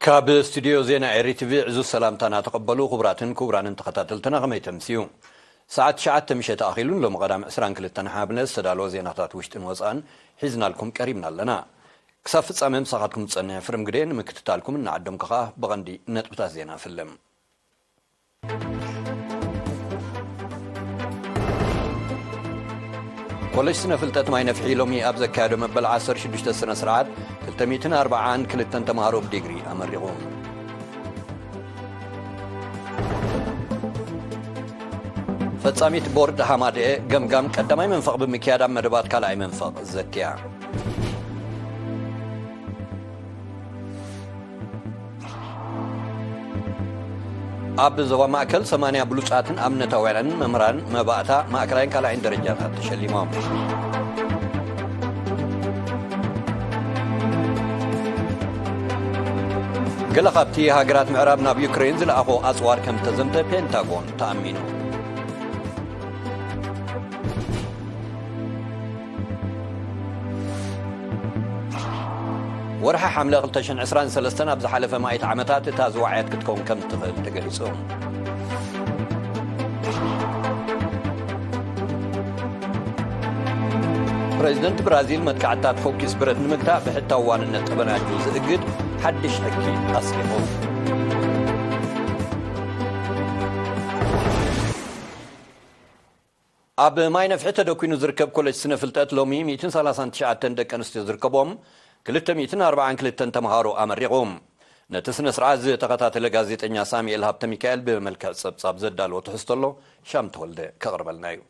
ካብ ስቱድዮ ዜና ኤሪ ቲቪ ዕዙዝ ሰላምታና ተቐበሉ። ክቡራትን ክቡራንን ተኸታተልትና፣ ከመይ ተምስዩ? ሰዓት ትሽዓተ ምሸት ኣኺሉን ሎሚ ቀዳም ዕስራን ክልተን ሓምለ ዝተዳለወ ዜናታት ውሽጥን ወፃእን ሒዝናልኩም ቀሪብና ኣለና። ክሳብ ፍጻሜ ምሳኻትኩም ዝጸንሕ ፍርም ግደ ንምክትታልኩም እናዓደምኩ ኸኣ ብቐንዲ ነጥብታት ዜና እፍልም። ኮሌጅ ስነ ፍልጠት ማይ ነፍሒ ሎሚ ኣብ ዘካየዶ መበል ዓሰርተ ሽዱሽተ ስነ ስርዓት ክልተ ሚእትን ኣርባዓን ክልተን ተምሃሮ ብዲግሪ ኣመሪቑ። ፈጻሚት ቦርድ ሃማደኤ ገምጋም ቀዳማይ መንፈቕ ብምክያድ ኣብ መደባት ካልኣይ መንፈቕ ዘትያ። ኣብ ዞባ ማእከል ሰማንያ ብሉጻትን ኣብነታውያንን መምህራን መባእታ ማእከላይን ካልኣይን ደረጃታት ተሸሊሞም። ገለ ካብቲ ሃገራት ምዕራብ ናብ ዩክሬን ዝለኣኾ ኣጽዋር ከም ተዘምተ ፔንታጎን ተኣሚኑ። ወርሒ ሓምለ ክልተ ሽሕን ዕስራን ሰለስተን ኣብ ዝሓለፈ ማእት ዓመታት እታ ዝወዓየት ክትከውን ከም እትኽእል ተገሊጹ። ፕሬዚደንት ብራዚል መጥቃዕትታት ፎኪስ ብረት ንምግታእ ብሕታዊ ዋንነት ጠበናጁ ዝእግድ ሓድሽ ሕጊ ኣስሊቑ። ኣብ ማይ ነፍሒ ተደኲኑ ዝርከብ ኮሌጅ ስነ ፍልጠት ሎሚ ሚእትን ሰላሳን ትሽዓተን ደቂ ኣንስትዮ ዝርከቦም ክልተ ሚእትን ኣርባዓን ክልተን ተምሃሮ ኣመሪቑ። ነቲ ስነ ስርዓት ዝተኸታተለ ጋዜጠኛ ሳሙኤል ሃብተ ሚካኤል ብመልክዕ ጸብጻብ ዘዳለዎ ትሕዝቶ ኣሎ፣ ሻም ተወልደ ከቕርበልና እዩ።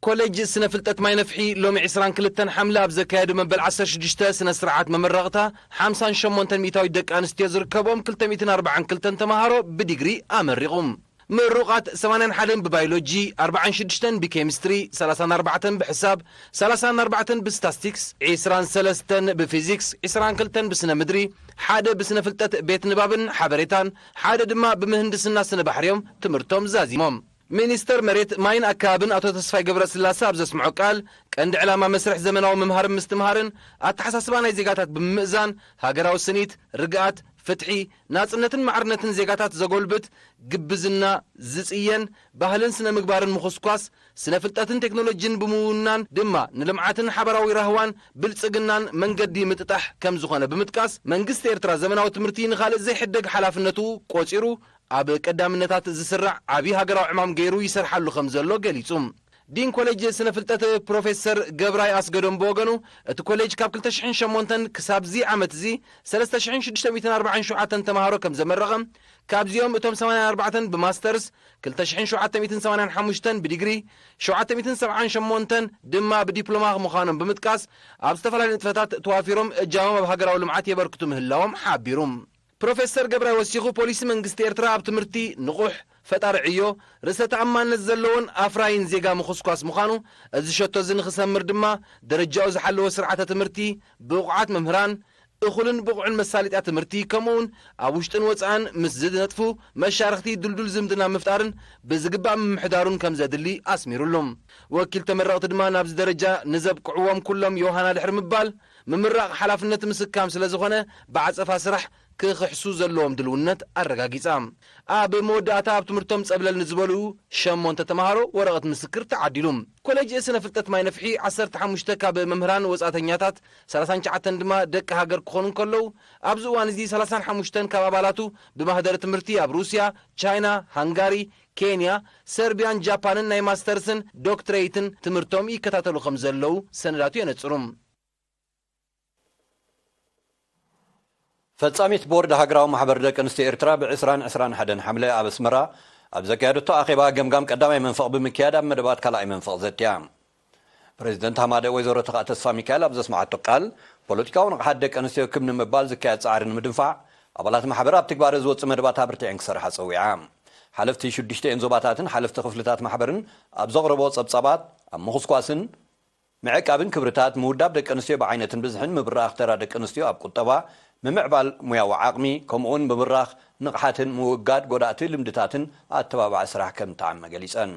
ኮሌጅ ስነ ፍልጠት ማይ ነፍሒ ሎሚ ዕስራን ክልተን ሓምለ ኣብ ዘካየዱ መበል ዓሰርተ ሽዱሽተ ስነ ስርዓት መመረቕታ ሓምሳን ሸሞንተን ሚእታዊት ደቂ ኣንስትዮ ዝርከቦም ክልተ ሚእትን ኣርባዓን ክልተን ተምሃሮ ብዲግሪ ኣመሪቑ። ምሩቓት ሰማንያን ሓደን ብባዮሎጂ፣ ኣርባዓን ሽዱሽተን ብኬሚስትሪ፣ ሰላሳን ኣርባዕተን ብሕሳብ፣ ሰላሳን ኣርባዕተን ብስታስቲክስ፣ ዒስራን ሰለስተን ብፊዚክስ፣ ዒስራን ክልተን ብስነ ምድሪ፣ ሓደ ብስነ ፍልጠት ቤት ንባብን ሓበሬታን፣ ሓደ ድማ ብምህንድስና ስነ ባሕርዮም ትምህርቶም ዛዚሞም። ሚኒስተር መሬት፣ ማይን ኣከባብን ኣቶ ተስፋይ ገብረስላሰ ኣብ ዘስምዖ ቃል፣ ቀንዲ ዕላማ መስርሕ ዘመናዊ ምምሃርን ምስትምሃርን ኣተሓሳስባ ናይ ዜጋታት ብምምእዛን፣ ሃገራዊ ስኒት፣ ርግኣት፣ ፍትሒ፣ ናጽነትን ማዕርነትን ዜጋታት ዘጎልብት፣ ግብዝና ዝጽየን፣ ባህልን ስነ ምግባርን ምኹስኳስ፣ ስነ ፍልጠትን ቴክኖሎጂን ብምውናን ድማ ንልምዓትን ሓባራዊ ራህዋን ብልጽግናን መንገዲ ምጥጣሕ ከም ዝኾነ ብምጥቃስ፣ መንግስቲ ኤርትራ ዘመናዊ ትምህርቲ ንኻልእ ዘይሕደግ ሓላፍነቱ ቆጺሩ ኣብ ቀዳምነታት ዝስራዕ ዓቢ ሃገራዊ ዕማም ገይሩ ይሰርሓሉ ከም ዘሎ ገሊጹ። ዲን ኮሌጅ ስነ ፍልጠት ፕሮፌሰር ገብራይ ኣስገዶም ብወገኑ፣ እቲ ኮሌጅ ካብ ክልተ ሽሕን ሸሞንተን ክሳብ እዚ ዓመት እዚ ሰለስተ ሽሕን ሽዱሽተ ሚእትን ኣርባዓን ሸውዓተን ተምሃሮ ከም ዘመረቐ፣ ካብዚኦም እቶም ሰማንያን ኣርባዕተን ብማስተርስ፣ ክልተ ሽሕን ሸውዓተ ሚእትን ሰማንያን ሓሙሽተን ብዲግሪ፣ ሸውዓተ ሚእትን ሰብዓን ሸሞንተን ድማ ብዲፕሎማ ምዃኖም ብምጥቃስ፣ ኣብ ዝተፈላለዩ ንጥፈታት ተዋፊሮም እጃሞም ኣብ ሃገራዊ ልምዓት የበርክቱ ምህላዎም ሓቢሩ። ፕሮፌሰር ገብራይ ወሲኹ፣ ፖሊሲ መንግስቲ ኤርትራ ኣብ ትምህርቲ ንቑሕ፣ ፈጣሪ ዕዮ፣ ርእሰ ተኣማንነት ዘለዎን ኣፍራይን ዜጋ ምኹስኳስ ምዃኑ፣ እዚ ሸቶ እዚ ንኽሰምር ድማ ደረጃኡ ዝሓለወ ስርዓተ ትምህርቲ፣ ብቑዓት መምህራን፣ እኹልን ብቑዕን መሳለጥያ ትምህርቲ፣ ከምኡውን ኣብ ውሽጥን ወጻእን ምስ ዝነጥፉ መሻርኽቲ ድልዱል ዝምድና ምፍጣርን ብዝግባእ ምምሕዳሩን ከም ዘድሊ ኣስሚሩሉ። ወኪል ተመረቕቲ ድማ ናብዚ ደረጃ ንዘብቅዕዎም ኩሎም ዮሃና ድሕሪ ምባል፣ ምምራቕ ሓላፍነት ምስካም ስለ ዝኾነ፣ ብዓጸፋ ስራሕ ክኽሕሱ ዘለዎም ድልውነት ኣረጋጊጻ። ኣብ መወዳእታ ኣብ ትምህርቶም ጸብለል ንዝበልኡ ሸሞንተ ተምሃሮ ወረቐት ምስክር ተዓዲሉ። ኮሌጅ ስነ ፍልጠት ማይ ነፍሒ ዓሰርተ ሓሙሽተ ካብ መምህራን ወጻእተኛታት፣ ሰላሳን ትሽዓተን ድማ ደቂ ሃገር ክኾኑ እንከለዉ፣ ኣብዚ እዋን እዚ ሰላሳን ሓሙሽተን ካብ ኣባላቱ ብማህደረ ትምህርቲ ኣብ ሩስያ፣ ቻይና፣ ሃንጋሪ፣ ኬንያ፣ ሰርቢያን ጃፓንን ናይ ማስተርስን ዶክትሬይትን ትምህርቶም ይከታተሉ ከም ዘለዉ ሰነዳቱ የነጽሩ። ፈጻሚት ቦርድ ሃገራዊ ማሕበር ደቂ ኣንስትዮ ኤርትራ ብዕስራን ዕስራን ሓደን ሓምለ ኣብ ኣስመራ ኣብ ዘካየደቶ ኣኼባ ገምጋም ቀዳማይ መንፈቕ ብምክያድ ኣብ መደባት ካልኣይ መንፈቕ ዘትያ። ፕሬዚደንት ሃማደ ወይዘሮ ተኽኣ ተስፋ ሚካኤል ኣብ ዘስምዓቶ ቃል፣ ፖለቲካዊ ንቕሓት ደቂ ኣንስትዮ ክብ ንምባል ዝካየድ ጻዕሪ ንምድንፋዕ፣ ኣባላት ማሕበር ኣብ ትግባረ ዝወጽእ መደባት ኣበርቲዐን ክሰርሓ ጸዊዓ። ሓለፍቲ ሽዱሽተ እየን ዞባታትን ሓለፍቲ ክፍልታት ማሕበርን ኣብ ዘቕረቦ ጸብጻባት፣ ኣብ ምኹስኳስን ምዕቃብን ክብርታት፣ ምውዳብ ደቂ ኣንስትዮ ብዓይነትን ብዝሕን፣ ምብራኽ ተራ ደቂ ኣንስትዮ ኣብ ቁጠባ፣ ምምዕባል ሙያዊ ዓቕሚ፣ ከምኡውን ምብራኽ ንቕሓትን ምውጋድ ጎዳእቲ ልምድታትን ኣተባባዒ ስራሕ ከም እተዓመ ገሊጸን።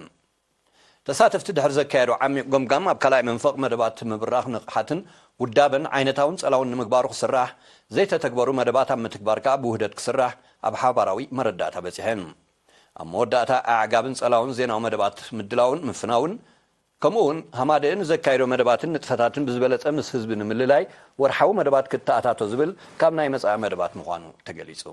ተሳተፍቲ ድሕሪ ዘካየዶ ዓሚቕ ገምጋም፣ ኣብ ካልኣይ መንፈቕ መደባት ምብራኽ ንቕሓትን ውዳበን ዓይነታውን ጸላውን ንምግባሩ ክስራሕ፣ ዘይተተግበሩ መደባት ኣብ ምትግባር ከኣ ብውህደት ክስራሕ ኣብ ሓባራዊ መረዳእታ በጺሐን። ኣብ መወዳእታ ኣዕጋብን ጸላውን ዜናዊ መደባት ምድላውን ምፍናውን፣ ከምኡውን ሃማደኤ ንዘካይዶ መደባትን ንጥፈታትን ብዝበለጸ ምስ ህዝቢ ንምልላይ ወርሓዊ መደባት ክተኣታቶ ዝብል ካብ ናይ መጻኢ መደባት ምዃኑ ተገሊጹ።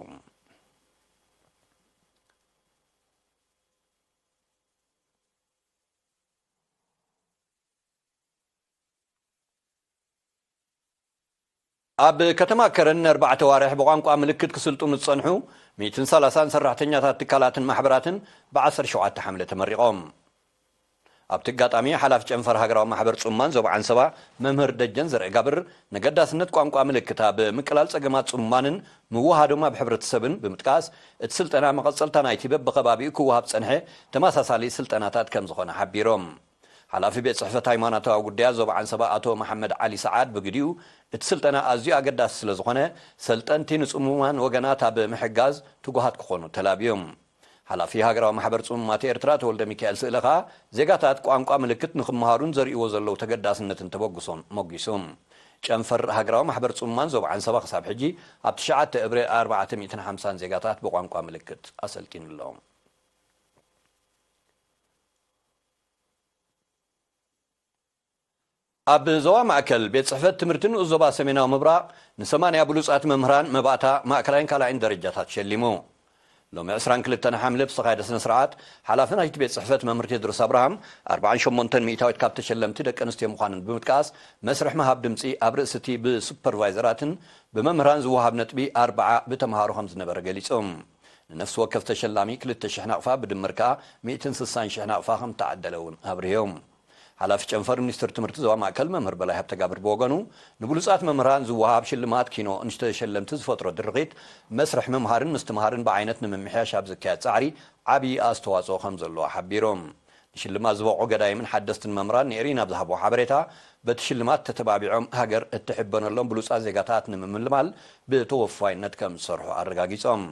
ኣብ ከተማ ከረን ንኣርባዕተ ዋርሕ ብቋንቋ ምልክት ክስልጥኑ ዝጸንሑ ሚእትን ሰላሳን ሰራሕተኛታት ትካላትን ማሕበራትን ብ ዓሰርተ ሸውዓተ ሓምለ ተመሪቖም። ኣብቲ ኣጋጣሚ ሓላፊ ጨንፈር ሃገራዊ ማሕበር ጽማን ዞባ ዓንሰባ መምህር ደጀን ዘርእጋብር፣ ንገዳስነት ቋንቋ ምልክት ኣብ ምቅላል ጸገማት ጽማንን ምውሃዶም ኣብ ሕብረተሰብን ብምጥቃስ፣ እቲ ስልጠና መቐጸልታ ናይቲ በብኸባቢኡ ክወሃብ ጸንሐ ተመሳሳሊ ስልጠናታት ከም ዝኾነ ሓቢሮም። ሓላፊ ቤት ጽሕፈት ሃይማኖታዊ ጉዳያት ዞባ ዓንሰባ ኣቶ መሓመድ ዓሊ ሰዓድ ብግዲኡ፣ እቲ ስልጠና ኣዝዩ ኣገዳሲ ስለ ዝኾነ፣ ሰልጠንቲ ንጽሙማን ወገናት ኣብ ምሕጋዝ ትጉሃት ክኾኑ ተላብዮም። ሓላፊ ሃገራዊ ማሕበር ጽሙማት ኤርትራ ተወልደ ሚካኤል ስእለ ከኣ፣ ዜጋታት ቋንቋ ምልክት ንኽመሃሩን ዘርእይዎ ዘለዉ ተገዳስነትን ተበግሶን ሞጊሱ። ጨንፈር ሃገራዊ ማሕበር ጽሙማን ዞባ ዓንሰባ ክሳብ ሕጂ ኣብ ትሽዓተ እብረ ኣርባዕተ ሚእትን ሓምሳን ዜጋታት ብቋንቋ ምልክት ኣሰልጢኑ ኣሎ። ኣብ ዞባ ማእከል፣ ቤት ጽሕፈት ትምህርቲ ንኡስ ዞባ ሰሜናዊ ምብራቕ ንሰማንያ ብሉጻት መምህራን መባእታ ማእከላይን ካልኣይን ደረጃታት ሸሊሙ። ሎሚ ዕስራን ክልተን ሓምለ ብዝተኻየደ ስነ ስርዓት፣ ሓላፊ ናይቲ ቤት ጽሕፈት መምህር ቴድሮስ ኣብርሃም፣ ኣርባዓን ሸሞንተን ሚእታዊት ካብ ተሸለምቲ ደቂ ኣንስትዮ ምዃነን ብምጥቃስ፣ መስርሕ ምሃብ ድምጺ ኣብ ርእሲ እቲ ብሱፐርቫይዘራትን ብመምህራን ዝወሃብ ነጥቢ ኣርብዓ ብተምሃሮ ከም ዝነበረ ገሊጾም። ንነፍሲ ወከፍ ተሸላሚ ክልተ ሽሕ ናቕፋ፣ ብድምር ከኣ ሚእትን ስሳን ሽሕ ናቕፋ ከም እተዓደለ እውን ኣብሪሆም። ሓላፊ ጨንፈር ሚኒስትሪ ትምህርቲ ዞባ ማእከል መምህር በላይ ሃብተጋብር ብወገኑ፣ ንብሉጻት መምህራን ዝወሃብ ሽልማት ኪኖ ንተሸለምቲ ዝፈጥሮ ድርኺት፣ መስርሕ ምምሃርን ምስትምሃርን ብዓይነት ንምምሕያሽ ኣብ ዝካየድ ጻዕሪ ዓቢ ኣስተዋጽኦ ከም ዘለዎ ሓቢሮም። ንሽልማት ዝበቕዑ ገዳይምን ሓደስትን መምህራን ንኤሪና ኣብ ዝሃብዎ ሓበሬታ፣ በቲ ሽልማት ተተባቢዖም ሃገር እትሕበነሎም ብሉጻት ዜጋታት ንምምልማል ብተወፋይነት ከም ዝሰርሑ ኣረጋጊጾም።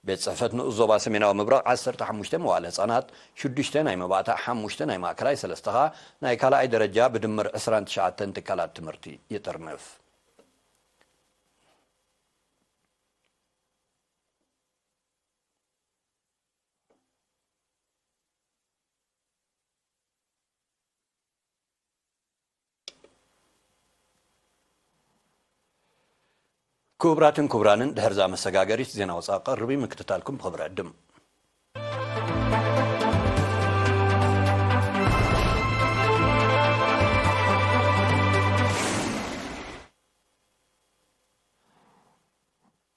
ቤት ጽሕፈት ንኡስ ዞባ ሰሜናዊ ምብራቕ ዓሰርተ ሓሙሽተ መዋእለ ህጻናት፣ ሽዱሽተ ናይ መባእታ፣ ሓሙሽተ ናይ ማእከላይ፣ ሰለስተ ከኣ ናይ ካልኣይ ደረጃ ብድምር ዕስራን ትሽዓተን ትካላት ትምህርቲ ይጥርንፍ። ክቡራትን ክቡራንን፣ ድሕርዛ መሰጋገሪት ዜና ወጻኢ ቀርቢ ምክትታልኩም ብኽብሪ ዕድም።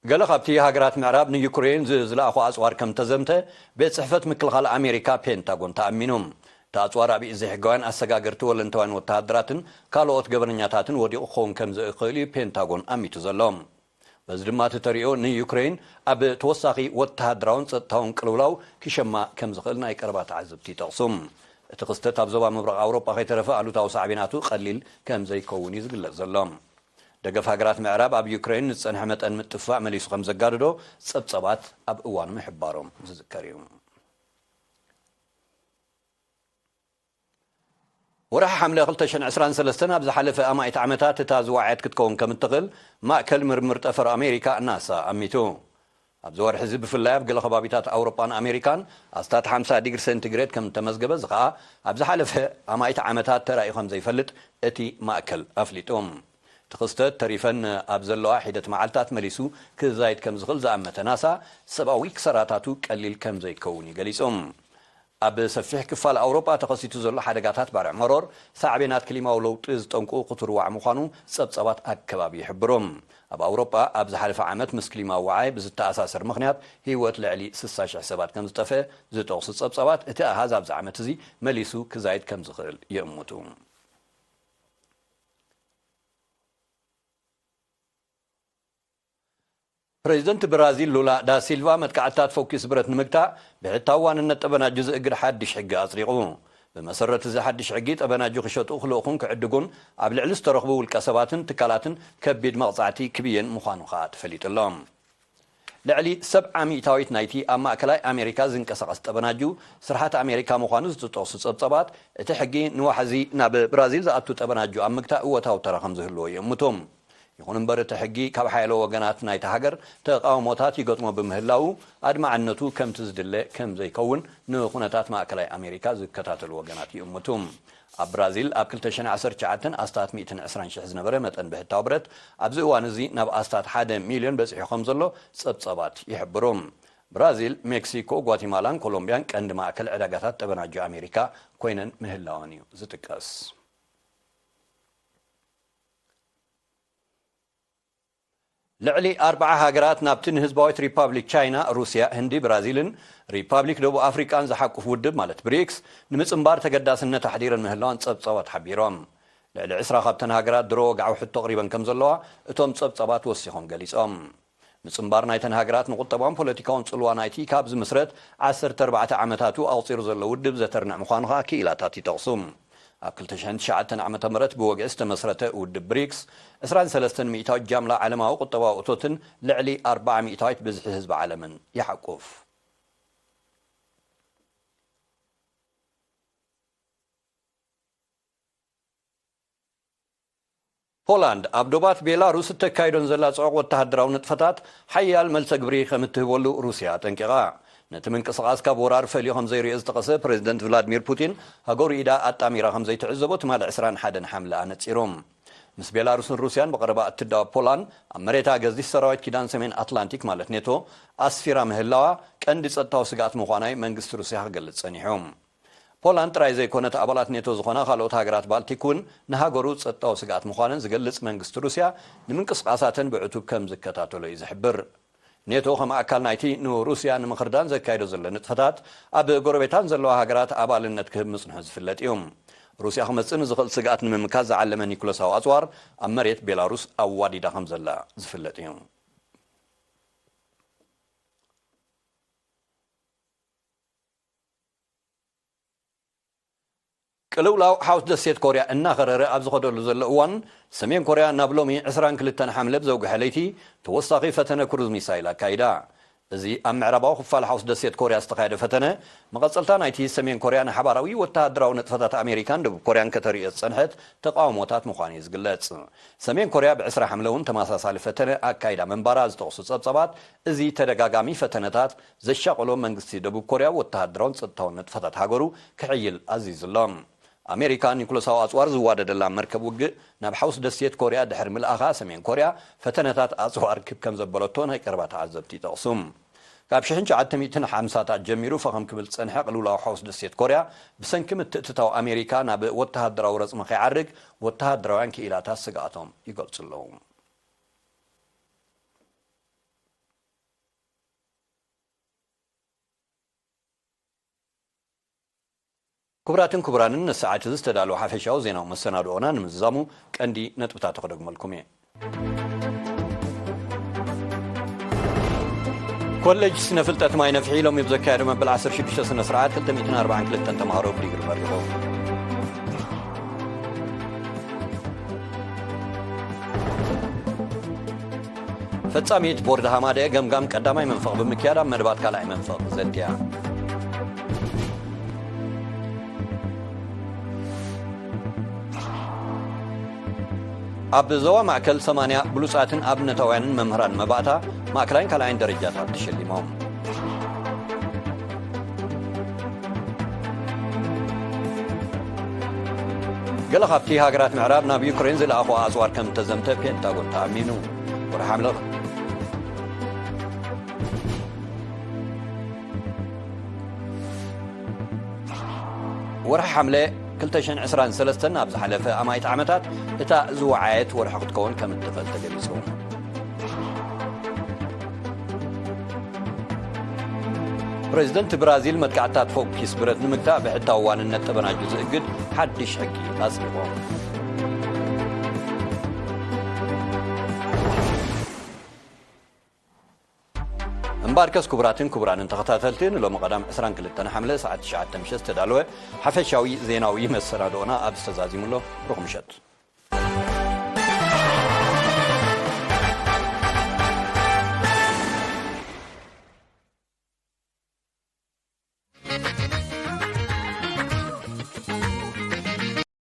ገለ ካብቲ ሃገራት ምዕራብ ንዩክሬን ዝ-፣ ዝለኣኾ ኣጽዋር ከም ተዘምተ ቤት ጽሕፈት ምክልኻል ኣሜሪካ ፔንታጎን ተኣሚኑ። እቲ ኣጽዋር ኣብ ኢድ ዘይሕጋውያን ኣሰጋገርቲ ወለንታውያን ወተሃደራትን ካልኦት ገበነኛታትን ወዲቑ ክኸውን ከም ዝኽእል እዩ ፔንታጎን ኣሚቱ ዘሎ። በዚ ድማ እቲ ተሪኦ ንዩክሬን ኣብ ተወሳኺ ወተሃደራውን ጸጥታውን ቅልውላው ክሸማ ከም ዝኽእል ናይ ቀረባ ተዓዘብቲ ይጠቕሱ። እቲ ክስተት ኣብ ዞባ ምብራቕ ኣውሮጳ ከይተረፈ ኣሉታዊ ሳዕቤናቱ ቀሊል ከም ዘይከውን እዩ ዝግለጽ ዘሎ። ደገፍ ሃገራት ምዕራብ ኣብ ዩክሬን ንዝጸንሐ መጠን ምጥፋእ መሊሱ ከም ዘጋድዶ ጸብጸባት ኣብ እዋኑ ምሕባሮም ዝዝከር እዩ። ወርሒ ሓምለ ክልተ ሽሕን ዕስራን ሰለስተን ኣብ ዝሓለፈ ኣማኢት ዓመታት እታ ዝወዓየት ክትከውን ከም እትኽእል ማእከል ምርምር ጠፈር ኣሜሪካ ናሳ ኣሚቱ። ኣብዚ ወርሒ እዚ ብፍላይ ኣብ ገለ ከባቢታት ኣውሮጳን ኣሜሪካን ኣስታት ሓምሳ ዲግሪ ሴንቲግሬድ ከም እተመዝገበ፣ እዚ ኸኣ ኣብ ዝሓለፈ ኣማኢት ዓመታት ተራእዩ ከም ዘይፈልጥ እቲ ማእከል ኣፍሊጡ። እቲ ክስተት ተሪፈን ኣብ ዘለዋ ሒደት መዓልታት መሊሱ ክዛይድ ከም ዝኽእል ዝኣመተ ናሳ፣ ሰብኣዊ ክሳራታቱ ቀሊል ከም ዘይከውን እዩ ገሊጹ። ኣብ ሰፊሕ ክፋል ኣውሮጳ ተኸሲቱ ዘሎ ሓደጋታት ባርዕ መሮር፣ ሳዕቤናት ክሊማዊ ለውጢ ዝጠንቁ ክትርዋዕ ምዃኑ ጸብጻባት ኣከባቢ ይሕብሩ። ኣብ ኣውሮጳ ኣብ ዝሓለፈ ዓመት ምስ ክሊማዊ ወዓይ ብዝተኣሳሰር ምኽንያት ህይወት ልዕሊ ስሳ ሽሕ ሰባት ከም ዝጠፍአ ዝጠቕሱ ጸብጻባት፣ እቲ ኣሃዝ ኣብዚ ዓመት እዚ መሊሱ ክዛይድ ከም ዝኽእል ይእምቱ። ፕሬዚደንት ብራዚል ሉላ ዳ ሲልቫ፣ መጥቃዕትታት ፈኲስ ብረት ንምግታእ ብሕታዊ ዋንነት ጠበናጁ ዝእግድ ሓድሽ ሕጊ ኣጽዲቑ። ብመሰረት እዚ ሓድሽ ሕጊ፣ ጠበናጁ ክሸጡ፣ ክልእኹን ክዕድጉን ኣብ ልዕሊ ዝተረኽቡ ውልቀ ሰባትን ትካላትን ከቢድ መቕጻዕቲ ክብየን ምዃኑ ኸኣ ተፈሊጡ ኣሎ። ልዕሊ ሰብዓ ሚእታዊት ናይቲ ኣብ ማእከላይ ኣሜሪካ ዝንቀሳቐስ ጠበናጁ ስርሓት ኣሜሪካ ምዃኑ ዝጠቕሱ ጸብጻባት፣ እቲ ሕጊ ንዋሕዚ ናብ ብራዚል ዝኣቱ ጠበናጁ ኣብ ምግታእ እወታዊ ተራ ከም ዝህልዎ ይእምቱ። ይኹን እምበር፣ እቲ ሕጊ ካብ ሓያሎ ወገናት ናይቲ ሃገር ተቓውሞታት ይገጥሞ ብምህላዉ፣ ኣድማዕነቱ ከምቲ ዝድለ ከም ዘይከውን ንኩነታት ማእከላይ ኣሜሪካ ዝከታተሉ ወገናት ይእምቱ። ኣብ ብራዚል ኣብ ክልተ ሽሕን ዓሰርተ ትሽዓተን ኣስታት ሚእትን ዕስራን ሽሕ ዝነበረ መጠን ብሕታዊ ብረት፣ ኣብዚ እዋን እዚ ናብ ኣስታት ሓደ ሚልዮን በጺሑ ከም ዘሎ ጸብጻባት ይሕብሩ። ብራዚል፣ ሜክሲኮ፣ ጓቲማላን ኮሎምቢያን ቀንዲ ማእከል ዕዳጋታት ጠበናጁ ኣሜሪካ ኮይነን ምህላወን እዩ ዝጥቀስ። ልዕሊ ኣርብዓ ሃገራት ናብቲ ንህዝባዊት ሪፓብሊክ ቻይና፣ ሩስያ፣ ህንዲ፣ ብራዚልን ሪፓብሊክ ደቡብ ኣፍሪቃን ዝሓቁፍ ውድብ ማለት ብሪክስ ንምጽንባር ተገዳስነት ኣሕዲረን ምህላወን ጸብጻባት ሓቢሮም። ልዕሊ ዕስራ ካብተን ሃገራት ድሮ ወግዓዊ ሕቶ ኣቕሪበን ከም ዘለዋ እቶም ጸብጻባት ወሲኾም ገሊጾም። ምጽንባር ናይተን ሃገራት ንቁጠባውን ፖለቲካውን ጽልዋ ናይቲ ካብ ዝምስረት ዓሰርተ ኣርባዕተ ዓመታቱ ኣቑጺሩ ዘሎ ውድብ ዘተርንዕ ምዃኑ ከኣ ክኢላታት ይጠቕሱ። ኣብ ክልተ ሽሕን ትሽዓተን ዓመተ ምህረት ብወግዒ ዝተመስረተ ውድብ ብሪክስ፣ ዕስራን ሰለስተን ሚእታዊት ጃምላ ዓለማዊ ቁጠባዊ እቶትን ልዕሊ ኣርብዓ ሚእታዊት ብዝሒ ህዝቢ ዓለምን ይሓቁፍ። ፖላንድ ኣብ ዶባት ቤላሩስ እተካይዶን ዘላ ጽዑቕ ወተሃደራዊ ንጥፈታት ሓያል መልሰ ግብሪ ከም እትህበሉ ሩስያ ኣጠንቂቓ። ነቲ ምንቅስቓስ ካብ ወራር ፈልዩ ከም ዘይርእዮ ዝጠቐሰ ፕሬዚደንት ቭላድሚር ፑቲን፣ ሃገሩ ኢዳ ኣጣሚራ ከም ዘይትዕዘቦ ትማሊ ዕስራን ሓደን ሓምለ ኣነጺሩ። ምስ ቤላሩስን ሩስያን ብቐረባ እትዳወብ ፖላንድ፣ ኣብ መሬታ ገዚፍ ሰራዊት ኪዳን ሰሜን ኣትላንቲክ ማለት ኔቶ ኣስፊራ ምህላዋ ቀንዲ ጸጥታዊ ስግኣት ምዃናይ መንግስቲ ሩስያ ክገልጽ ጸኒሑ። ፖላንድ ጥራይ ዘይኮነት፣ ኣባላት ኔቶ ዝኾና ካልኦት ሃገራት ባልቲክ እውን ንሃገሩ ጸጥታዊ ስግኣት ምዃነን ዝገልጽ መንግስቲ ሩስያ፣ ንምንቅስቓሳተን ብዕቱብ ከም ዝከታተሎ እዩ ዝሕብር። ኔቶ ከም ኣካል ናይቲ ንሩስያ ንምኽርዳን ዘካይዶ ዘሎ ንጥፈታት፣ ኣብ ጎረቤታን ዘለዋ ሃገራት ኣባልነት ክህብ ምጽንሑ ዝፍለጥ እዩ። ሩስያ ክመጽእ ንዝኽእል ስግኣት ንምምካት ዝዓለመ ኒኩለሳዊ ኣጽዋር ኣብ መሬት ቤላሩስ ኣዋዲዳ ከም ዘላ ዝፍለጥ እዩ። ቅልውላው ሓውስ ደሴት ኮርያ እናኸረረ ኣብ ዝኸደሉ ዘሎ እዋን፣ ሰሜን ኮርያ ናብ ሎሚ ዕስራን ክልተን ሓምለ ብዘውግሐ ለይቲ ተወሳኺ ፈተነ ክሩዝ ሚሳይል ኣካይዳ። እዚ ኣብ ምዕራባዊ ክፋል ሓውስ ደሴት ኮርያ ዝተኻየደ ፈተነ፣ መቐጸልታ ናይቲ ሰሜን ኮርያ ንሓባራዊ ወተሃደራዊ ንጥፈታት ኣሜሪካን ደቡብ ኮርያን ከተርእዮ ዝጸንሐት ተቓውሞታት ምዃኑ እዩ ዝግለጽ። ሰሜን ኮርያ ብዕስራ ሓምለ እውን ተመሳሳሊ ፈተነ ኣካይዳ ምንባራ ዝጠቕሱ ጸብጻባት፣ እዚ ተደጋጋሚ ፈተነታት ዘሻቐሎ መንግስቲ ደቡብ ኮርያ፣ ወተሃደራውን ጸጥታውን ንጥፈታት ሃገሩ ክሕይል ኣዚዙ ኣሎ። ኣሜሪካ ኒኩለሳዊ ኣጽዋር ዝዋደደላ መርከብ ውግእ ናብ ሓውስ ደሴት ኮርያ ድሕሪ ምልኣኻ፣ ሰሜን ኮርያ ፈተነታት ኣጽዋር ክብ ከም ዘበለቶ ናይ ቀረባ ተዓዘብቲ ይጠቕሱ። ካብ ሽሕን ትሽዓተ ሚእትን ሓምሳታት ጀሚሩ ፈኸም ክብል ዝጸንሐ ቅልውላው ሓውስ ደሴት ኮርያ፣ ብሰንኪ ምትእትታው ኣሜሪካ ናብ ወተሃደራዊ ረጽሚ ከይዓርግ፣ ወተሃደራውያን ክኢላታት ስግኣቶም ይገልጹ ኣለዉ። ክቡራትን ክቡራንን፣ ንሰዓት እዚ ዝተዳለወ ሓፈሻዊ ዜናዊ መሰናድኦና ንምዝዛሙ ቀንዲ ነጥብታት ክደግመልኩም እየ። ኮሌጅ ስነ ፍልጠት ማይ ነፍሒ ሎሚ ብዘካየዶ መበል ዓሰርተ ሽዱሽተ ስነ ስርዓት ክልተ ሚእትን ኣርባዓን ክልተን ተምሃሮ ብዲግሪ መሪቑ። ፈጻሚት ቦርድ ሃማደ ገምጋም ቀዳማይ መንፈቕ ብምክያድ ኣብ መደባት ካልኣይ መንፈቕ ዘትያ። ኣብ ዞባ ማእከል ሰማንያ ብሉጻትን ኣብነታውያንን መምህራን መባእታ ማእከላይን ካልኣይን ደረጃታት ተሸሊሞም። ገለ ካብቲ ሃገራት ምዕራብ ናብ ዩክሬን ዝለኣኾ ኣጽዋር ከም እተዘምተ ፔንታጎን ተኣሚኑ። ወርሒ ሓምለ ወርሒ ሓምለ ክልተ ሽሕን ዕስራን ሰለስተን ኣብ ዝሓለፈ ኣማኢት ዓመታት እታ ዝወዓየት ወርሒ ክትከውን ከም እትኽእል ተገሊጹ። ፕሬዚደንት ብራዚል መጥቃዕትታት ፎኪስ ብረት ንምግታእ ብሕታዊ ዋንነት ጠበናጁ ዝእግድ ሓድሽ ሕጊ ኣጽዲቑ። እምበኣርከስ ክቡራትን ክቡራንን ተኸታተልቲ፣ ንሎሚ ቀዳም ዕስራን ክልተን ሓምለ ሰዓት ትሽዓተ ምሸት ዝተዳለወ ሓፈሻዊ ዜናዊ መሰናድኦና ኣብዚ ተዛዚሙ ኣሎ። ርኹም ምሸት።